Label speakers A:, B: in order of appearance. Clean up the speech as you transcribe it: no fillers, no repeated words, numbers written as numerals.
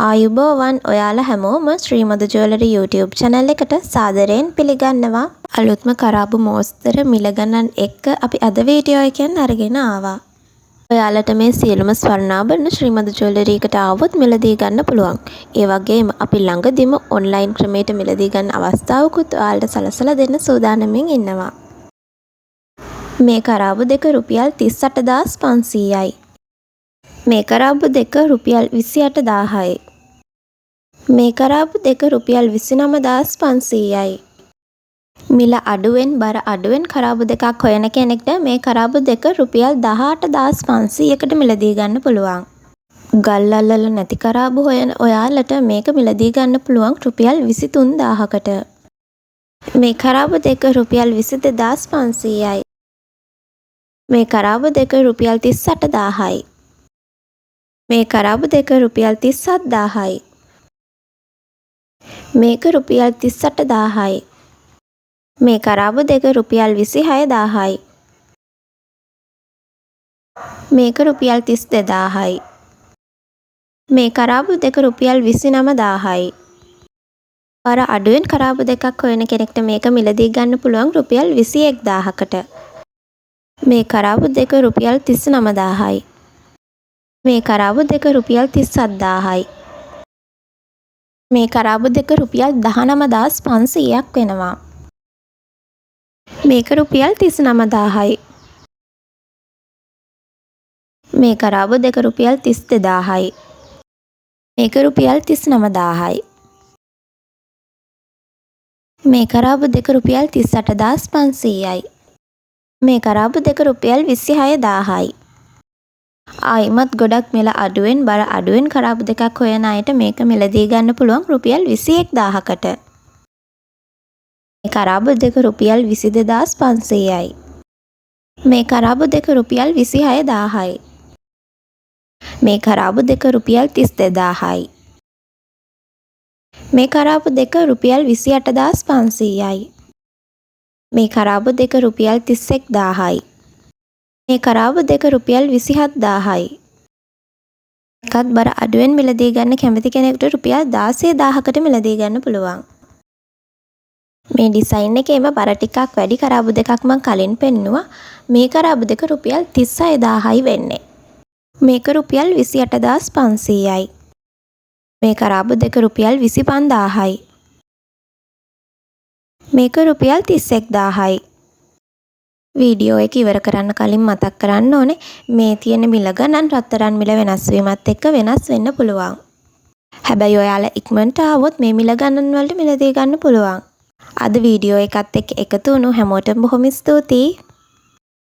A: ආයුබෝවන්, ඔයාලා හැමෝම ශ්‍රී මధు ජුවලරි YouTube channel එකට සාදරයෙන් පිළිගන්නවා. අලුත්ම කරාබු මෝස්තර මිල ගණන් එක්ක අපි අද වීඩියෝ එකෙන් අරගෙන ආවා. ඔයාලට මේ සියලුම ස්වර්ණාභරණ ශ්‍රී මధు ජුවලරි එකට ආවොත් මිලදී ගන්න පුළුවන්. ඒ වගේම අපි ළඟදිම ඔන්ලයින් ක්‍රමයට මිලදී ගන්න අවස්ථාවකුත් ඔයාලට සලසලා දෙන්න සූදානමින් ඉන්නවා. මේ කරාබු දෙක රුපියල් 38,500යි. මේ කරාබු දෙක රුපියල් 28,000යි. මේ කරාබු දෙක රුපියල් 29,500යි. මිල අඩුවෙන්, බර අඩුවෙන් කරාබු දෙකක් හොයන කෙනෙක්ට මේ කරාබු දෙක රුපියල් 18,500කට මිලදී ගන්න පුළුවන්. ගල් අල්ලලා නැති කරාබු හොයන ඔයාලට මේක මිලදී ගන්න පුළුවන් රුපියල් 23,000කට. මේ කරාබු දෙක රුපියල් 22,500යි. මේ කරාබු දෙක රුපියල් 38,000යි. මේ කරාබු දෙක රුපියල් 37,000යි. මේක රුපියල් 38,000යි. මේ කරාබු දෙක රුපියල් 26,000යි. මේක රුපියල් 32,000යි. මේ කරාබු දෙක රුපියල් 29,000යි. බර අඩුවෙන් කරාබු දෙකක් හොයන කෙනෙක්ට මේක මිලදී ගන්න පුළුවන් රුපියල් 21,000කට. මේ කරාබු දෙක රුපියල් 39,000යි. මේ කරාබු දෙක රුපියල් 37,000යි. මේ කරාබු දෙක රුපියල් 19,500ක් වෙනවා. මේක රුපියල් 39,000යි. මේ කරාබු දෙක රුපියල් 32,000යි. මේක රුපියල් 39,000යි. මේ කරාබු දෙක රුපියල් 38,500යි. මේ කරාබු දෙක රුපියල් 26,000යි. ආයිමත් ගොඩක් මිල අඩුවෙන්, බර අඩුවෙන් කරාබු දෙකක් හොයන අයට මේක මිලදී ගන්න පුළුවන් රුපියල් 21,000කට. මේ කරාබු දෙක රුපියල් 22,500යි. මේ කරාබු දෙක රුපියල් 26,000යි. මේ කරාබු දෙක රුපියල් 32,000යි. මේ කරාබු දෙක රුපියල් 28,500යි. මේ කරාබු දෙක රුපියල් 31,000යි. මේ කරාබු දෙක රුපියල් 27,000යි. එකත් බර අඩුවෙන් මිලදී ගන්න කැමති කෙනෙකුට රුපියල් 16,000කට මිලදී ගන්න පුළුවන්. මේ ඩිසයින් එකේම බර ටිකක් වැඩි කරාබු දෙකක් මං කලින් පෙන්නුවා. මේ කරාබු දෙක රුපියල් 36,000යි වෙන්නේ. මේක රුපියල් 28,500යි. මේ කරාබු දෙක රුපියල් 25,000යි. මේක රුපියල් 31,000යි. වීඩියෝ එක ඉවර කරන්න කලින් මතක් කරන්න ඕනේ, මේ තියෙන මිල ගණන් රත්තරන් මිල වෙනස් වීමත් එක්ක වෙනස් වෙන්න පුළුවන්. හැබැයි ඔයාලා ඉක්මනට ආවොත් මේ මිල ගණන් වලට මිලදී ගන්න පුළුවන්. අද වීඩියෝ එකත් එක්ක එකතු වුණු හැමෝටම බොහොම ස්තුතියි.